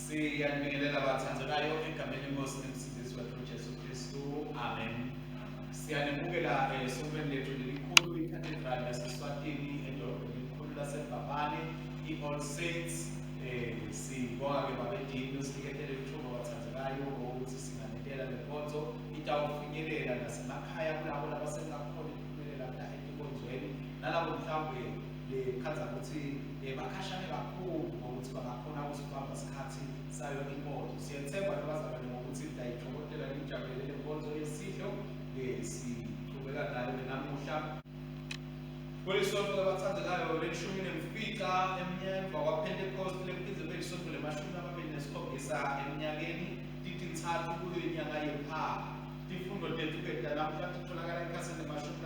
Siyanibingelela bathandekayo egameni lenkosi nemsindisi wethu Jesu Kristu. Amen. Siyanemukela esontweni lethu lelikhulu iCathedral yaseSwatini edolobheni elikhulu laseMbabane i-All Saints. Sibonga ke babe Dean osiniketele lithuba bathandekayo ngokuthi singanetela le nkonzo itawufinyelela nasemakhaya kulabo labasengakhona ukuphumelela la etinkonzweni nalabo mhlawumbe lekhandza ukuthi bakhashane kakhulu ngokuthi bangakhona ukusibamba isikhathi sayo inkonzo. Siyethemba ke bazalwane ngokuthi nitayithokozela nijabulele le nkonzo yesidlo lesichubeka nayo ke namuhla. Kulisonto labathandekayo leshumi nemfica emnyemva kwaPentecost lekuphindze kube lisonto lemashumi lamabili nesikhombisa eminyakeni titintsatfu kuyo inyanga yeMphala. Tifundo tetfu-ke tanamuhla titfolakala ekhasini lemashumi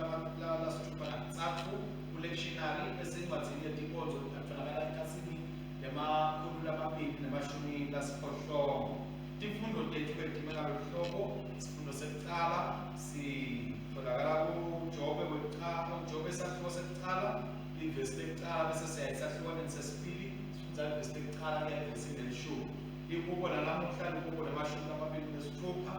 lasitfupha nakutsatfu kulectionary bese encwadzini yetinkonzo tatfolakala ekhasini lemakhulu lamabili nemashumi lasiphohlongo. Tifundo tetfu-ke time ngaloluhlobo. Sifundo sekucala sitfolakala kuJobe wekucala, kuJobe isahluko sekucala, livesi lekucala bese siya esahlukwaneni sesibili, sifundza livesi lekucala kuya evesini lelishumi. Lihubo lalamuhla lihubo lemashumi lamabili nesitfupha.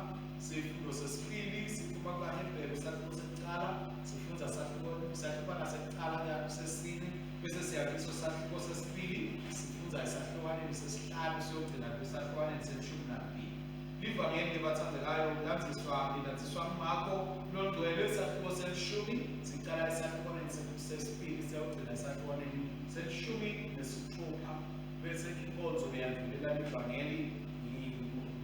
Sifundo sesibili siphuma kubaHebheru isahluko sekucala, sifundza sahluko sahlukwana sekucala kuya kusesine, bese siya kuleso sahluko sesibili, sifundza esahlukwaneni sesihlanu siyogcina kwisahlukwaneni selishumi nakubili. Livangeli ke bathandekayo lilandziswa lilandziswa nguMakho longcwele isahluko selishumi sicala esahlukwaneni sesibili siyogcina esahlukwaneni selishumi nesithupha bese inkonzo leyandvulela livangeli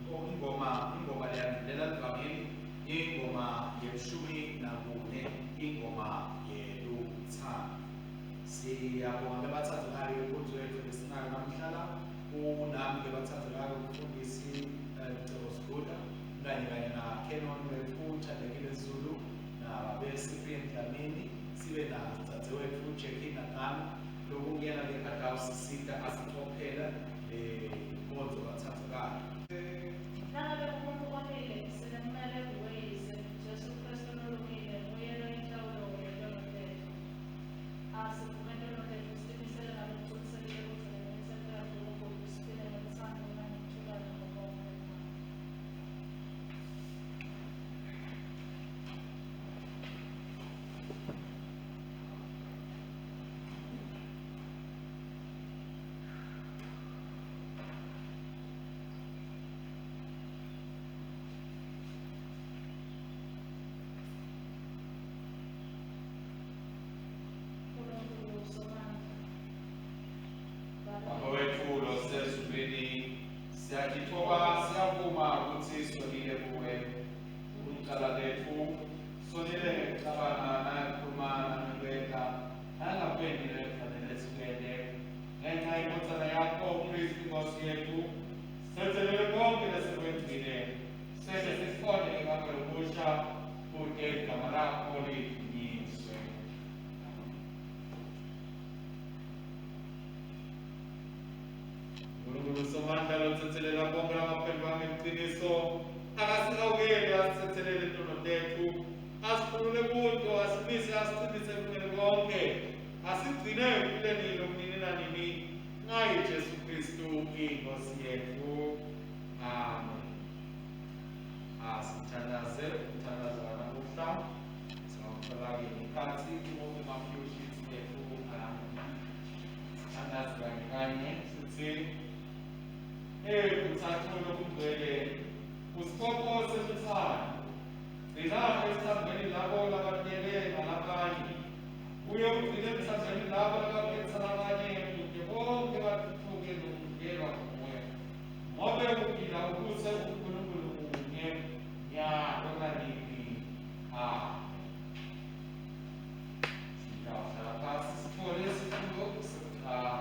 ingoma ingoma leyandulela livangeli ingoma yeshumi nakune ingoma yeluthando. Siyabonga ke bathandekayo inkonzo yethu lesinayo namhla la kunami ke bathandekayo umfundisi Mcebo Siguda kanye kanye na Canon wethu Thandekile Zulu nababe Cyprian Dlamini sibe na dzadzewethu Jackie Nagana lokunguyena ke atawusisita asicophela le nkonzo bathandekayo. Nangabe umuntfu onile, sinemmeleli kuYise, Jesu Khristu lolungile, nguye loyinhlawulo yetono tetfu. Asivume tono tetfu, sitimisele ngalokucinisekile kugcina imitsetfo yaNkulunkulu, siphile ngelutsandvo nangekuthula nabo bonkhe bantfu. Nkulunkulu Somandla. Baba wetfu losezulwini, siyatitfoba siyavuma kutsi sonile kuwe. Kulicala letfu sonile ngekucabanga nangekukhuluma nangekwenta nangakweni lekufanele sikwente. Ngenxa yeNdvodzana yakho Kristu Nkosi yetfu, sitsetselele konke lesikwenzile, sente sikhone ngakho lokusha kute igama lakho lidvunyiswe. Nkulunkulu Somandla lotsetselela bonke labaphendvuka ngeliciniso, akasihawukele asitsetselele tono tetfu, asikhulule kuto, asimise asicinise ekulungeni konke, asigcine ekuphileni lokunini nanini ngaye Jesu Kristu iNkosi yetfu. Amen. Asithandaze umthandazo wanamuhla. Singawuthola-ke ngekhatsi kuwo kuma-pew sheets ethu. Sithandaze kanye kanye sithi Kuthathu lokungcwele usikhokho seluthando gcina esithandweni labo labanikele ngalabanye uye ugcine emthandweni labo labakhetha labanye kute bonke bathuthuke nokuvikelwa nguwe ngobe uphila ubuse uNkulunkulu munye nyalo nanini. Amen. Sitawuhlala phasi sithole isifundo sekuqala.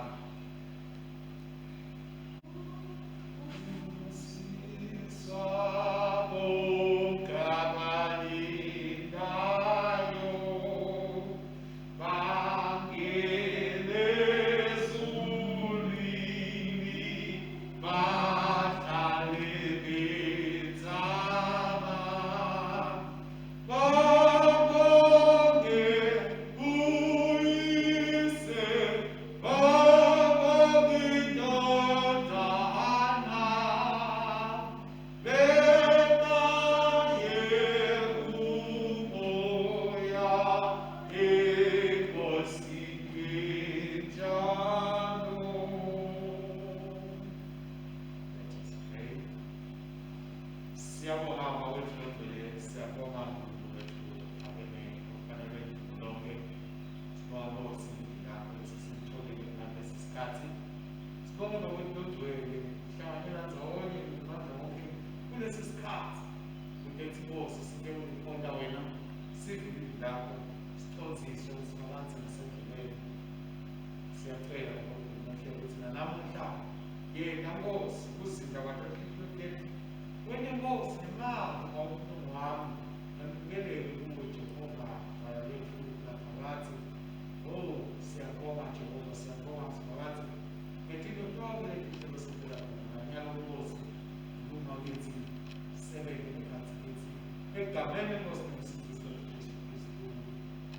Egameni lenkosi nomsindisi wethu Jesu Kristu.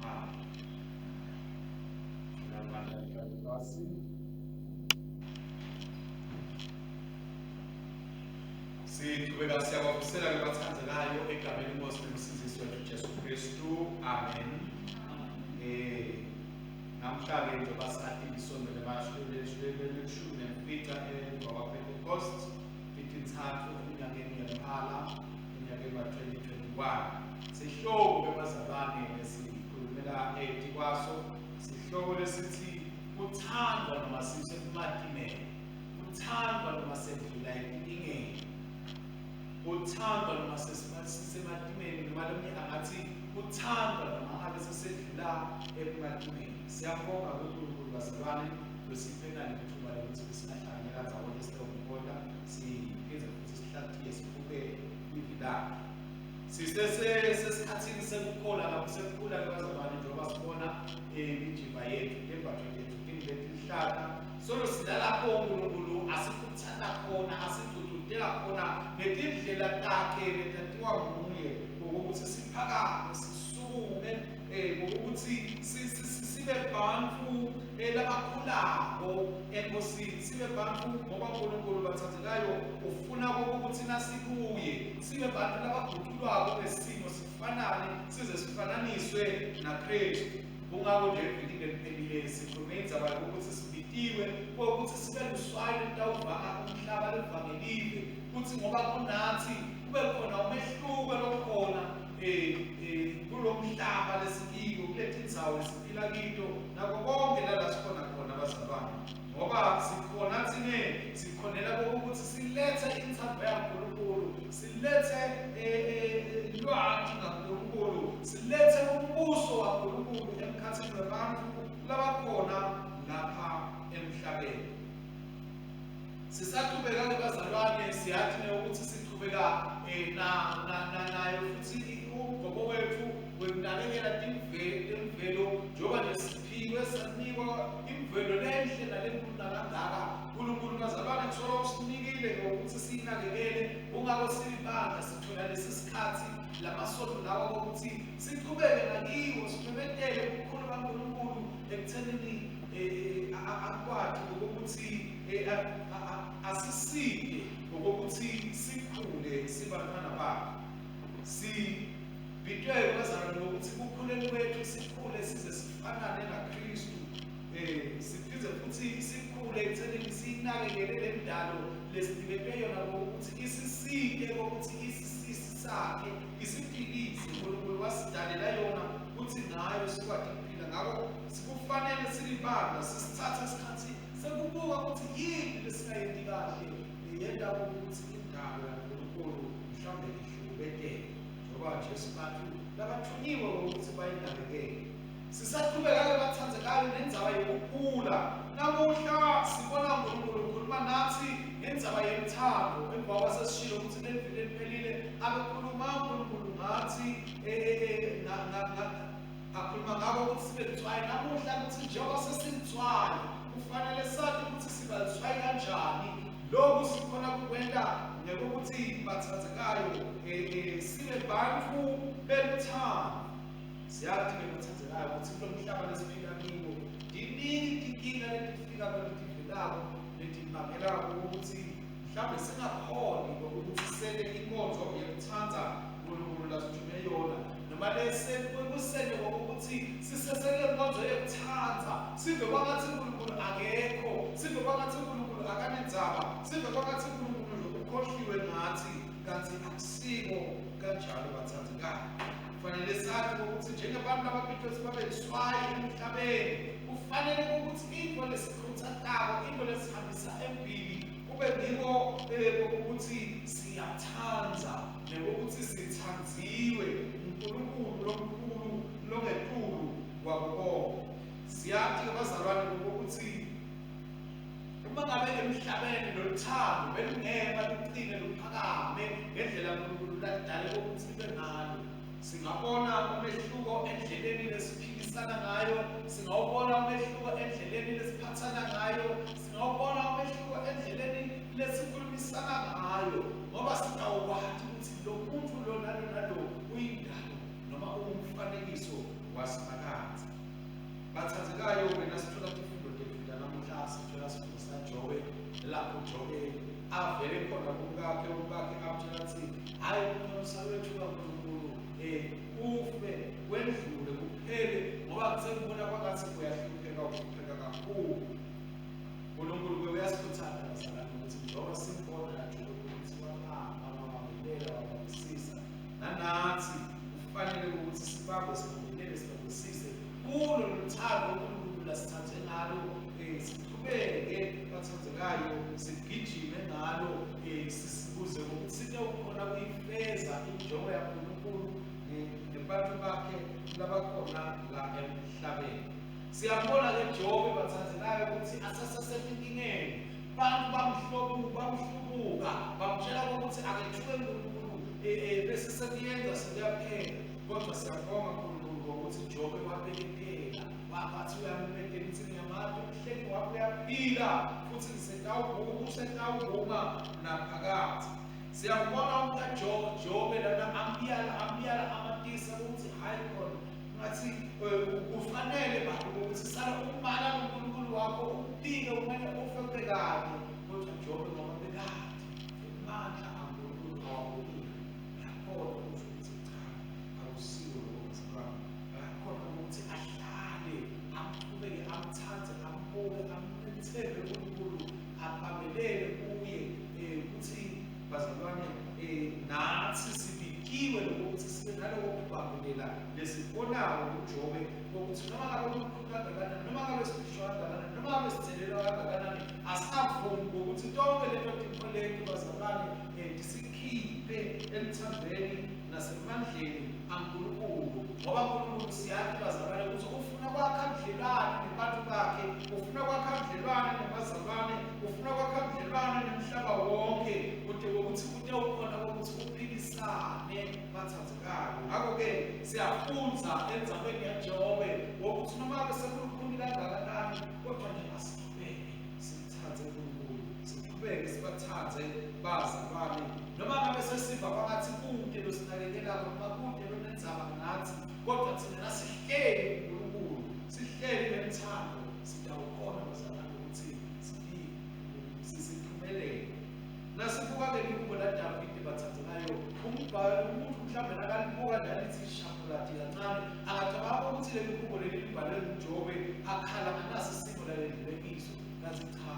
Amen. Siqhubeka siyababusela ke bathandekayo egameni lenkosi nomsindisi wethu Jesu Kristu. Amen. Eh namhlanje njengoba sathi isonto leshumi nemfica emva kwaPentecost itintsatfu eminyakeni yemphala eminyakeni wa-2021 sihloko ke bazalwane lesikhulumela etikwaso sihloko lesithi kuthandwa noma sisekumatimeni kuthandwa noma sendlula etinkingeni kuthandwa noma sesematimeni noma lomunye angathi kuthandwa noma ngabe sesedlula ematimeni siyabonga kuNkulunkulu bazalwane losiphe nali lithuba lokuthi singahlanganyela ndzawonye sitewumkhonta siphindze futhi sihlatiye sibuke livi lakhe sisesesikhathini sekukhola lapho sekukhula ke bazalwane njengoba sibona imijiva yethu tembatfo tethu tiniletihlahla solo silalapho uNkulunkulu asikhuthata khona asigcugcutela khona ngetindlela takhe letatiwa nguye ngokuthi siphakame sisukume ngokuthi sibe bantfu labakhulako enkosini sibe bantfu ngoba uNkulunkulu bathandekayo ufuna ukuthi nasikuye sibe bantfu labaguculwako ngesimo sifanane size sifananiswe naKristu. Kungako nje evikini leliphelile sikhulume indzaba yokuthi sibitiwe ukuthi sibe luswayi lolutawuvanga umhlaba loluvangelive kutsi ngoba kunathi kube khona umehluko lokhona kulo mhlaba lesikiwo kuletindzawo lesiphila kito nako konke lala sikhona khona bazalwane ngoba sikhona thine sikhonela ukuthi silethe intsandvo yaNkulunkulu silethe lwati ngaNkulunkulu silethe umbuso waNkulunkulu emkhatsini webantfu labakhona lapha emhlabeni. Sisaqhubeka-ke bazalwane siyathi ukuthi siqhubeka nayo futhi umgomo wethu wekunakekela timvelo njengoba nje siphiwe sanikwa imvelo lenhle nalenkulu nakangaka uNkulunkulu bazalwane kusolo usinikile ngokuthi siyinakekele kungako silibandla sithola lesi sikhathi lamasonto lawa kokuthi siqhubeke nakiwo simemetele ubukhulu baNkulunkulu ekuthenini akwati ngokuthi asisike ngokuthi sikhule sibantwana bakhe sibitwe bazalwane ngokuthi kukhuleni kwethu sikhule size sifanane naKristu siphinde futhi sikhule ekuthenini siyinakekele le ndalo lesiniketwe yona ngokuthi isisike ngokuthi isisisi sakhe isiphilise uNkulunkulu wasidalela yona ukuthi ngayo sikwati ukuphila ngakho sikufanele silibamba sisithathe isikhathi sekubuka ukuthi yini lesingayenti kahle leyenta ukuthi indalo yaNkulunkulu mhlawumbe ihlukubeteke njengoba Jesu bantu labathunyiwe ukuthi bayinakekele. Sisaqhubeka-ke bathandekayo nendzaba yokukhula. Namuhla sibona uNkulunkulu ukhuluma nathi ngendzaba yemthando emva kwasesishilo ukuthi leli leliphelile abekhuluma uNkulunkulu ngathi akhuluma ngako ukuthi sibe litswayi namuhla ukuthi njengoba sesilitswayi kufanele sazi ukuthi siba litswayi kanjani lokhu sikhona kukwenta ngekuthi bathandekayo sibe bantu beluthando. Siyati-ke bathandekayo ukuthi kulo mhlaba lesiphila kiwo tiningi tinkinga letifikako letivelako letibangela ukuthi mhlawumbe singakhoni ukuthi sente inkonzo yekuthanda uNkulunkulu lasithume yona noma kusente ngokuthi sisesele nkonzo yekuthanda sive kwangathi uNkulunkulu akekho sive kwangathi uNkulunkulu akanendzaba sive kwangathi uNkulunkulu nje ukhohliwe ngathi kanti akusiko kanjalo bathandekayo. Kufanele sazi ukuthi njengabantu ababitwe ukuthi babe liswayi emhlabeni kufanele ukuthi into lesikhuthatako into lesihambisa embili kube ngiko ukuthi siyathanda nekuthi sithandziwe uNkulunkulu lomkhulu longetulu kwabo konke. Siyathi bazalwane ukuthi uma ngabe emhlabeni loluthando belungeke luqine luphakame ngendlela uNkulunkulu ladale ukuthi libe ngalo singabona umehluko endleleni lesiphilisana ngayo singawubona umehluko endleleni lesiphathana ngayo singawubona umehluko endleleni lesikhulumisana ngayo ngoba sitawukwati ukuthi lo muntu lo nalo nalo umfanekiso waSimakadze. Bathandzekayo-ke, nasithola tifundo tetfu tanamuhla, sithola sifundo saJobe, lapho Jobe avele khona kumkakhe, umkakhe amtshela athi, hhayi umnxusa wethu kaNkulunkulu ufe kwendlule kuphele, ngoba sengibona kwangathi uyahlupheka, uhlupheka kakhulu. uNkulunkulu-ke uyasikhuthaza bazalwane ukuthi njengoba simbona Jobe ukuthi wabamba, wabambelela, wabambisisa, nanathi kufanele ukuthi sibambe, sibambelele, sibambisise kulo loluthando uNkulunkulu lasithande ngalo, siqhubeke bathandekayo, sigijime ngalo, kuze ngokuthi sitewukhona kuyifeza injongo yaNkulunkulu nebantu bakhe labakhona la emhlabeni. Siyambona-ke Jobe bathandekayo ukuthi asasesenkingeni, bantu bamhlubuka, bamtshela ukuthi akethuke uNkulunkulu, bese sekuyenza sekuyaphela. Kodwa siyabonga uNkulunkulu ngokuthi Jobe wabeketela, wathi uyamemedela ukuthi ngiyamati umhlengi wakho uyaphila futhi ngisetawuvuka, usetawuvuma naphakathi. Siyambona umkaJobe lana amyala amyala amatisa ukuthi hhayi khona ngathi kufanele baba ukuthi sala umala noNkulunkulu wakho umphike umane ufe kube kanye. Kodwa Jobe ngoba bekade amandla kaNkulunkulu awabonile, uyakhona ukusho ukuthi cha, akusiwo lokho bazalwane. Uyakhona ukuthi ahlale amqhubeke amthande ambuke amethembe uNkulunkulu, abambelele kuye, ukuthi bazalwane nathi sibikiwe lokuthi sibe naloko kubambelela lesikubonayo kuJobe, ukuthi noma ngabe kukhulu kangakanani, noma ngabe sibishwa kangakanani, noma ngabe sithelelwa kangakanani, asingavumi ngokuthi tonke leto tinto leto bazalwane tisikhiphe eluthandweni nasemandleni aNkulunkulu. Ngoba uNkulunkulu siyazi bazalwane ukuthi ufuna kwakha budlelwane nebantu bakhe, ufuna kwakha budlelwane nabazalwane, ufuna kwakha budlelwane nemhlaba wonke, kude kokuthi kute ukhona kokuthi uphilisane bathandekayo. Ngakho-ke siyafundza endzabeni yaJobe wokuthi noma ngabe sekulukhuni kangakanani, kodwa nje asiqhubeke simthande uNkulunkulu, siqhubeke sibathandze bazalwane, noma ngabe sesiva kwangathi kude losinakekelako noma kude lonendzaba ngathi, kodwa thina nasihleli uNkulunkulu, sihleli ngemthando, sitawukhona bazalwane ukuthi siphumelele. Nasibuka-ke lihubo laDavide bathandekayo, umbhalo umuntu mhlawumbe nakalibuka nje alithi shapulati kancane, angacabanga ukuthi leli hubo leli libhalwe nguJobe akhala nganasi isimo lalendlule kiso. Kanti cha,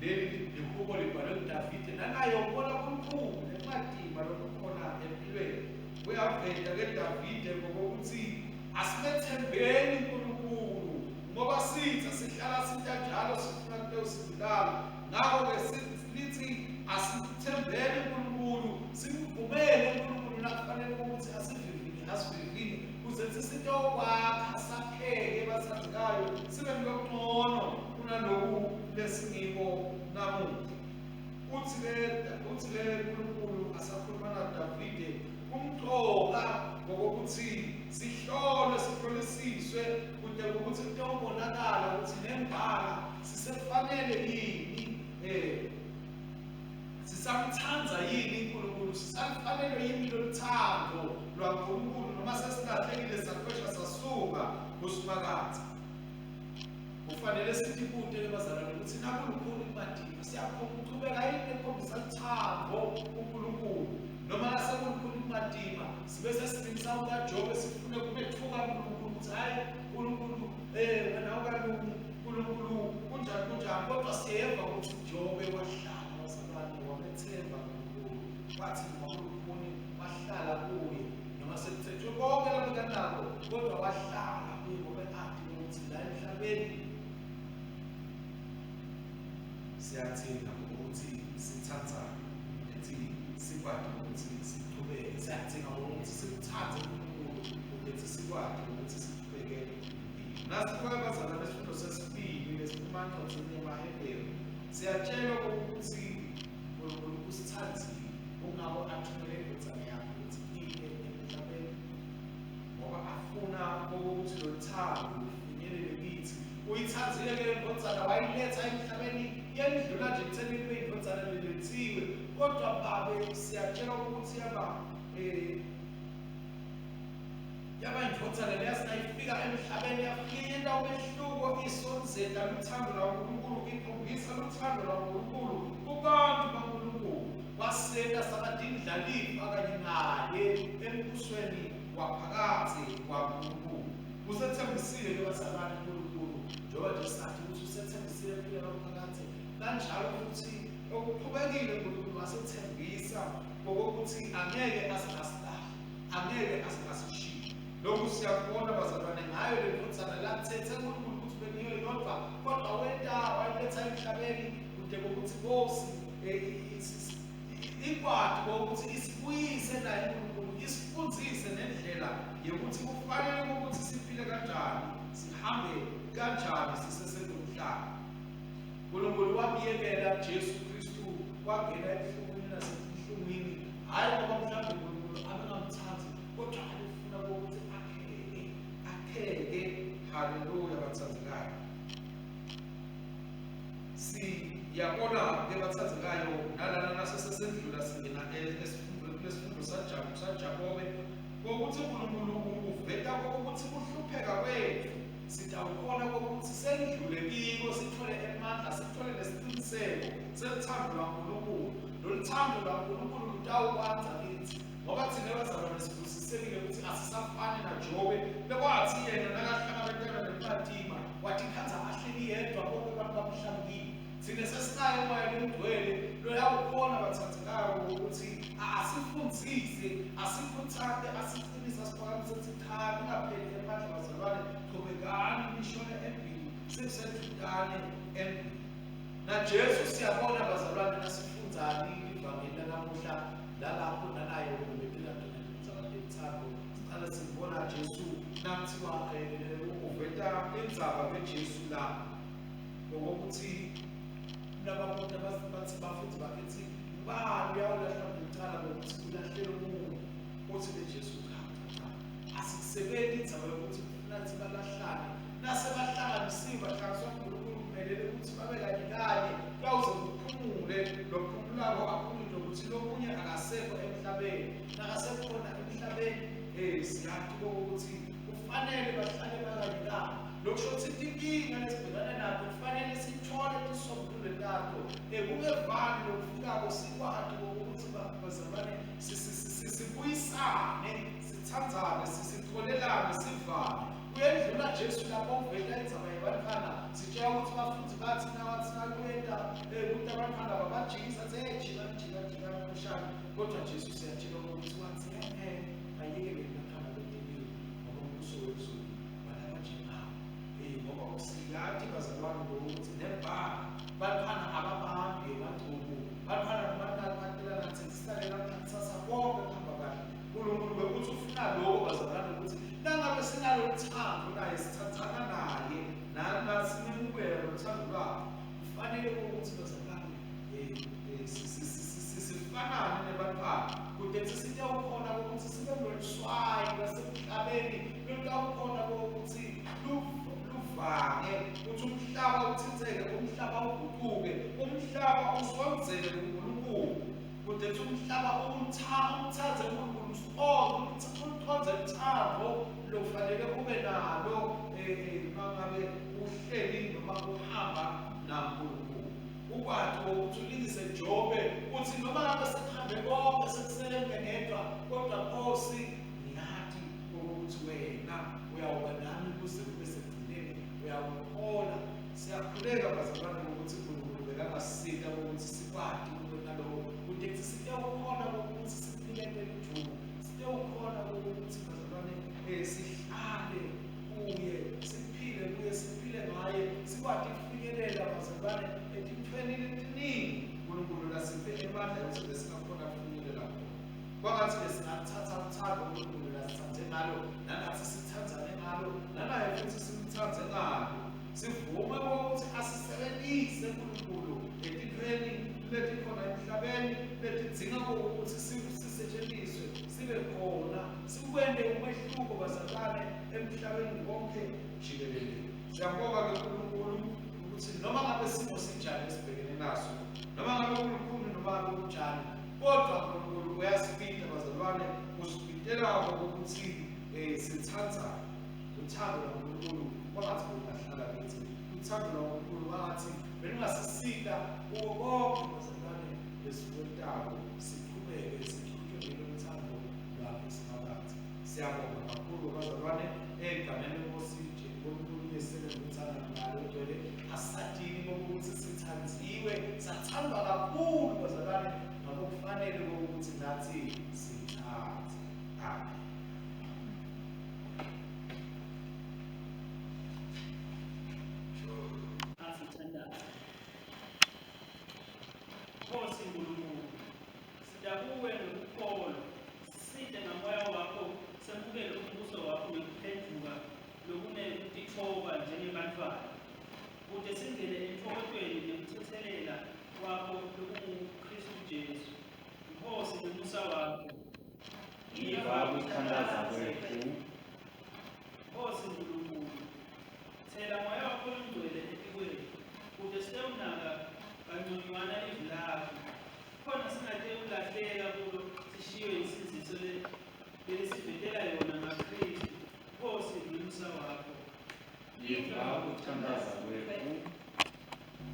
leli lihubo libhalwe nguDavide nanaye ubona kumkhulu nekumatima lokukhona empilweni. Uyaveta-ke Davide ngokokuthi asimethembeni uNkulunkulu, ngoba sitha sihlala sitha njalo sifuna kutewusibulala. Ngakho-ke lithi asithembeni uNkulunkulu, simvumele uNkulunkulu nakufanele ukuthi asivivinye, asivivinye kuze sisitokwakha sakheke bathandekayo, sibe ngokungcono kunaloku lesingiko namuhla. Uthi-ke uNkulunkulu asakhuluma naDavide kumqoka ngokokuthi sihlolwe, sihlolisiswe kude ukuthi kutawubonakala ukuthi nembala sisefanele yini, sisamthanda yini uNkulunkulu, sisalufanele yini loluthando lwaNkulunkulu, noma sesilahlekile sakhwesha sasuka kuSimakadze. Kufanele sithi kude bazalwane ukuthi nakulukhuni kumadima siyakhomba yini ekhombisa luthando uNkulunkulu, noma nasekulukhuni kumadima sibe sesilingisa ukaJobe, sifune kumethuka uNkulunkulu ukuthi hayi uNkulunkulu wena awukalungi, uNkulunkulu kunjani kunjani. Kodwa siyeva ukuthi Jobe wahlala bazalwane, wamethemba uNkulunkulu, wathi noma kulukhuni wahlala kuye, noma sekuthethwe konke labekanako, kodwa wahlala kuye ngoba ati ukuthi la emhlabeni siyadzinga ukuthi sithandzane, ethi sikwati ukuthi siqhubeke, siyadzinga ukuthi simthande uNkulunkulu ukuthi sikwati ukuthi siqhubeke nempilo. Nasibuka abazalwane isifundo sesibili lesiphuma encwadini yamaHebheru, siyatshelwa ukuthi uNkulunkulu usithandile, kungako athumele indodana yakhe ukuthi iye emhlabeni, ngoba afuna ukuthi loluthando lufinyelele kithi. Uyithandile-ke le ndvodzana, wayiletha emhlabeni, yendlula nje ekutheni ibe indvodzana lelethiwe, kodwa babe siyatshelwa ukuthi yaba Yaba indvodzana leyasina ifika emhlabeni yafika umehluko isondzela luthando lwaNkulunkulu ikhombisa luthando lwaNkulunkulu kubantu baNkulunkulu wasenta saba tindlalifa kanye naye embusweni waphakadze waNkulunkulu. Usethembisile ke bazalwane uNkulunkulu njengoba nje sathi ukuthi usethembisile kuphila kwaphakadze kanjalo futhi okuqhubekile uNkulunkulu wasethembisa ngokuthi angeke aze asilahle angeke aze asishiye. Lokhu siyakubona bazalwane ngayo le ndvodzana lathethe uNkulunkulu ukuthi bengiyo yodwa kodwa wenta wayiletha emhlabeni kude kokuthi Nkosi ikwati kokuthi isibuyise naye uNkulunkulu isifundzise nendlela yokuthi kufanele ukuthi siphile kanjani sihambe kanjani sisesenomhlaba. uNkulunkulu wamyekela Jesu Kristu wangena ebuhlungwini nasebuhlungwini hhayi ngoba mhlawumbe uNkulunkulu abengamthandi kodwa alifuna ukuthi akheke akheke. Haleluya bathandekayo. Siyabona ke bathandekayo nalana nasesesendlula singena esifundweni kulesifundo saJakobe kokuthi uNkulunkulu uveta ukuthi kuhlupheka kwethu sitawukhona kokuthi sendlule kiko sithole emandla sithole nesiqiniseko sethando lwaNkulunkulu. Lolu thando lwaNkulunkulu lutawukwenza kithi ngoba thina bazalwane sibusisekile ukuthi asisafani naJobe lekwathi yena nakahlangabetana nebumatima wathi khanza ahleli yedwa bonke abantu bamhlabukile. Thina sesinayo umoya longcwele loyawukhona bathandekayo ukuthi asifundzise asikhuthate asiqinise asiphakamise ukuthi cha ningapheli emandla bazalwane qhubekani nishone embili sekusedudane embili. NaJesu siyabona bazalwane nasifundzani ivangeli lanamuhla lalapho nanaye umemetela tona tindzaba tethando siqale sibona Jesu nakuthiwa uveta indzaba keJesu la ngokuthi lababantu bathi bafundi bakhe thi ubani uyawulahla ngecala ngokuthi ulahlele umuntu uthi beJesu cha cha cha asikusebenzi indzaba yokuthi kufuna ukuthi balahlane nasebahlanganisiwe bahlanganiswa uNkulunkulu kumelele ukuthi babe kanye kanye kuyawuze kuphumule lokuphumulako akhulunywe ukuthi lokunye akasekho emhlabeni nakasekhona emhlabeni siyazi ukuthi kufanele bahlale bakanye kanye. Lokusho ukuthi tinkinga lesibhekana nato kufanele sithole tisombululo tato kungevani lokufikako sikwati ukuthi bazalwane sibuyisane sithandzane sitholelane sivane. Kuyendlula Jesu lapho uveta indzaba yebantfwana sitshela ukuthi bafundi bathi nawathi nakuyenta ukuthi abantwana babajikisa athi hey jika jika jika mshana kodwa Jesu siyatshela ukuthi wathi bayekele abantwana betelile ngoba umbuso wezulu walabanjengabo. Ngoba siyathi bazalwane ukuthi nembala bantwana ababambi emagcubu bantwana noma nathi sihlale namhla kusasa konke kuhamba kahle. uNkulunkulu bekuthi ufuna lokho bazalwane ukuthi nangabe sinalo uthando naye sithandzana naye nasinemukela nothando lwakhe kufanele ukuthi bazalwane sifanane nebantwana kude sitawukhona ukuthi sibe noluswayi lwasemhlabeni lutawukhona ukuthi luvange ukuthi umhlaba uthinteke umhlaba uguquke umhlaba usondzele kuNkulunkulu kude umhlaba umthathe uNkulunkulu uthonze uthando lokufanele ube nalo mangabe uhleli noma uhamba naNkulunkulu. Ukwati ukuthi ulingise Jobe uthi noma ngabe sekuhambe konke sekusele ngedwa kodwa Nkosi ngiyathi ukuthi wena uyawuba nami kuze kube sekugcineni uyawuhola. Siyakhuleka bazalwane ukuthi uNkulunkulu bekangasita ukuthi sikwati ukwenta lokho kude sitewukhona ukuthi sinikete lujubo sitewukhona ukuthi bazalwane sihlale kuye siphile kuye siphile ngaye sikwati ukufinyelela bazalwane etintfweni letiningi uNkulunkulu lasiphe emandla ukuthi besingakhona ukufinyelela khona. Kwangathi besingathatha uthando uNkulunkulu lasithande ngalo nanathi sithandzane ngalo nanaye futhi simthande ngalo sivume ukuthi asisebenzise uNkulunkulu etintfweni letikhona emhlabeni letidzinga ukuthi sisetshenziswe sibe khona sikwente umehluko bazalwane emhlabeni wonke jikelele. Siyabonga ke uNkulunkulu ukuthi noma ngabe simo sinjani esibhekene naso noma ngabe kulukhuni noma ngabe kunjani kodwa uNkulunkulu uyasibita bazalwane usibitela ukuthi Sithandzane. Uthando lwaNkulunkulu kwangathi lungahlala kithi. Uthando lwaNkulunkulu kwangathi belungasisita kuko konke bazalwane lesikwentako, sichubeke sichutshwe ngelothando lwakhe Simakadze. Siyabonga kakhulu bazalwane egameni lenkosi uNkulunkulu yesele ngokuthanda ngalo ngcwele. Asatini kokuthi sithandziwe, sathandwa kakhulu bazalwane, ngakho kufanele ukuthi nathi sithandze. Amen. Asithandaze. Nkosi Nkulunkulu, sidabuke ngokukholwa, sisite ngamoya wakho semukele umbuso wakho ngekuphenduka lokunekutitfoba njengebantfwana, kute singene entfokotweni nekuthethelela kwakho lokunguKhristu Jesu. Nkosi ngemusa wakho. Yiva kuthandaza kwethu. Nkosi Nkulunkulu, thela moya wakho longcwele etikwetfu, kute sitewunaka kanconywana livi lakho, khona singatewulahleka kulo sishiywe insindziso lelisivetela yona ngaKhristu. Nkosi ngemusa wakho. Yiva kuthandaza kwethu.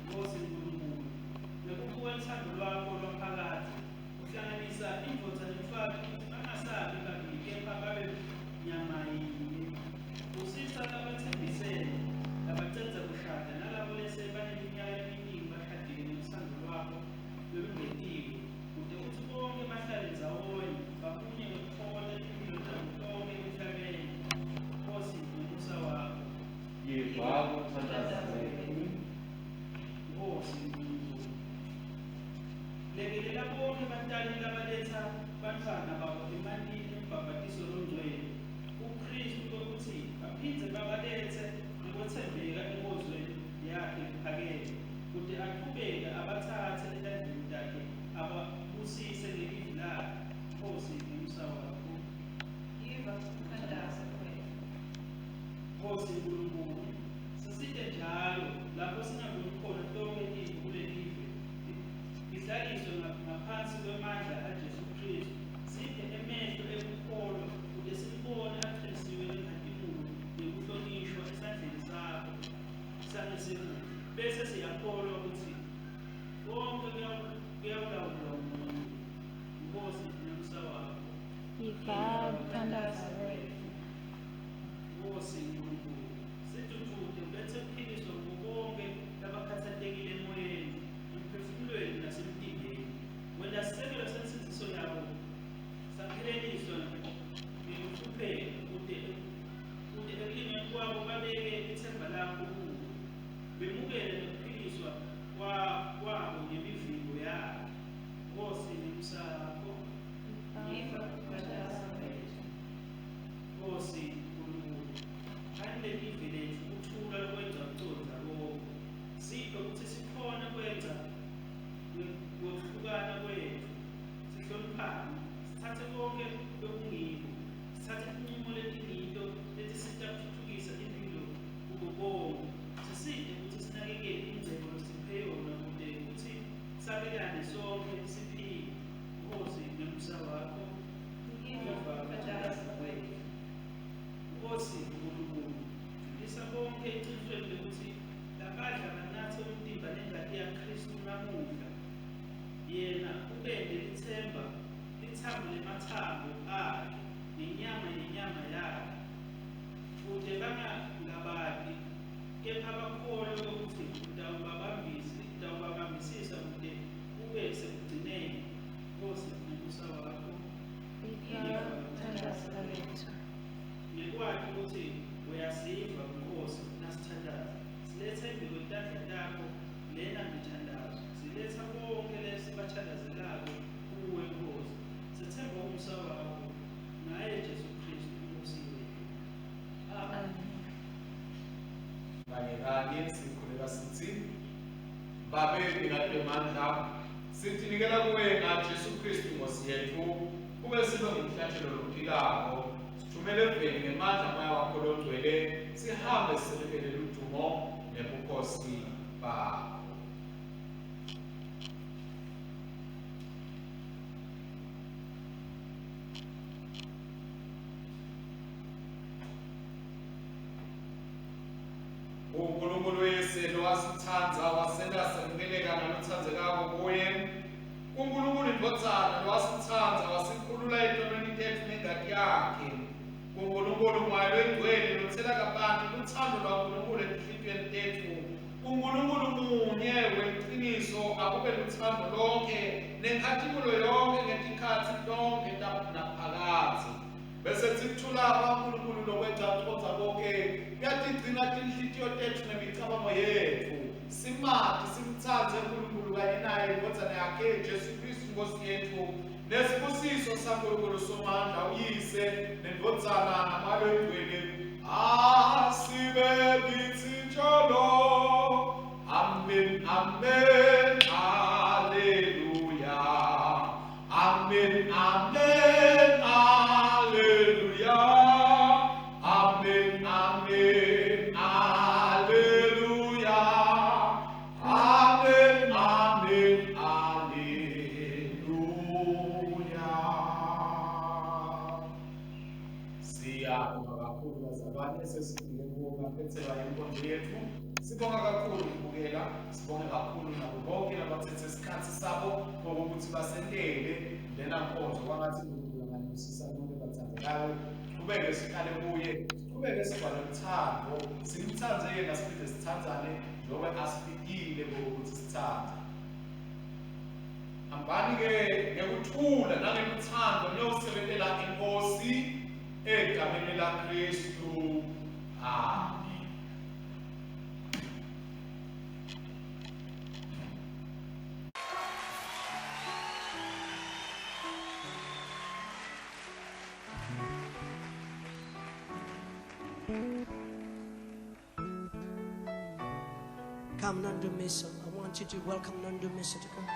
Nkosi Nkulunkulu, ngekubuka luthando lwakho lwaphakadze, uhlanganisa indvodza nemfati kutsi bangasabi babili kepha babe nyama yinye. Usisa labatsembisene, labacedza kushada nalabo lese baneminyaka leminingi bashadile ngelutsandvo lwakho lolungetiwe, kute kutsi bonke bahlale ndzawonye bamunye ngekutfokota timphilo tabo tonkhe emhlabeni. Nkosi ngemusa wakho. Yiva kuthandaza kwethu. Nkosi Nkulunkulu, lekelela bonke batali labaletsa bantfwana babo emantini embhabhatiso longcwele kuKhristu kwekutsi baphindze babaletse ngekwetsembeka enkonzweni yakhe lephakeme, kute aqhubeke abatsatse etandleni takhe ababusise ngelivi lakhe. Nkosi ngemusa wakho. Yiva kuthandaza kwethu. Nkosi Nkulunkulu, sisite njalo lapho singaboni khona tonkhe tintfo kulelive tihlaliswe ngaphansi kwemandla aJesu Khristu. Siphe emehlo ekukholwa kute simbone aqinisiwe ngenkhatimulo nekuhlonishwa esandleni sakho sangesekudla, bese siyakholwa kutsi konke kuyawulawulwa nguye. Nkosi ngemusa wakho. Yiva kuthandaza kwethu. Nkosi Nkulunkulu, sidvudvute ulethe kuphiliswa kubo bonke labakhatsatekile emoyeni, emphefumulweni nasemtimbeni. Wenta sisekelo sensindziso yabo sapheleliswa ngekuhlupheka, kute kute ekulingeni kwabo babeke litsemba lakho kuwe, bemukele nekuphiliswa kwabo ngemivimbo yakhe. Nkosi ngemusa wakho. Yiva kuthandaza kwethu. Nkosi Nkulunkulu, phani lelive letfu kuthula lokwengca kucondza konke. Siphe kutsi sikhone kwengca ngekuhlukana kwetfu, sihloniphane, sitsatse konke lokungiko, sitsatse tincumo letingito letisita kutfutfukisa imphilo kubo bonke. Sisite kutsi sinakekele ingcebo losiphe yona kute kutsi sabelane sonke siphile. Nkosi ngemusa wakho. Yiva kuthandaza kwethu. Nkosi Nkulunkulu, julisa bonke ecinisweni lekutsi labadla banatse umtimba nengati yaKhristu namuhla, yena ubente litsemba litsambo lematsambo akhe nenyama yenyama yakhe, kute bangangabati kepha bakholwe kwekutsi utawubabambisisa kute kube sekugcineni. Nkosi ngemusa wakho. Yiva kuthandaza kwethu. Ngekwati kutsi uyasiva Nkosi nasithandaza, siletha embikwetandla takho lena mithandazo, siletha bonke lesibathandazelako kuwe Nkosi, sethemba umusa wakho ngaye Jesu Khristu iNkosi yethu. Amen. Kanye kanye sikhuleka sithi, Babe mnikati wemandla, sitinikela kuwe ngaJesu Khristu Nkosi yetfu, kube sibe ngumhlatshelo lophilako, sithumele eveni ngemandla aMoya wakho longcwele, sihambe sisebentele ludumo nebukhosi bakho. Uyise lowasitsandza wasenta semukeleka nalotsandzekako kuye. KuNkulunkulu iNdvodzana lowasitsandza wasikhulula etonweni tetfu ngengati yakhe. KuNkulunkulu uMoya loyiNgcwele lotsela kabanti lutsandvo lwaNkulunkulu etinhlitiyweni tetfu. KuNkulunkulu munye weliciniso akube lutsandvo lonkhe nenkhatimulo yonkhe ngetikhatsi tonkhe naphakadze. Bese sikuthula kwaNkulunkulu lokwenza kucondza konke kuyatigcina tinhlitiyo tetfu nemicabango yetfu. Simati simtsandze uNkulunkulu kanye naye iNdvodzana yakhe Jesu Kristu Nkosi yetfu. Nesibusiso saNkulunkulu Somandla uYise neNdvodzana naMoya loyiNgcwele asibe kitsi njalo. Amen, amen, haleluya. Amen, amen, haleluya. Amen, amen, haleluya. Amen, amen, haleluya. Siyabonga kakhulu bazalwane, sesifike kuwo kaphethela inkonzo yethu. Sibonga kakhulu ukubukela, sibonge kakhulu nabo bonke labathethe isikhathi sabo ngokuthi basentele lena nkonzo. Kwangathi uNkulunkulu anganibusisa nonke bathandekayo. Siqhubeke sihlale kuye, siqhubeke sigcwale uthando, simthande yena siphinde sithandzane njengoba asifikile ngokuthi sithande. Hambani-ke ngekuthula nangeluthando niyosebentela iNkosi egameni laKristu. Amen. Come, Nondumiso. I want you to welcome Nondumiso to come.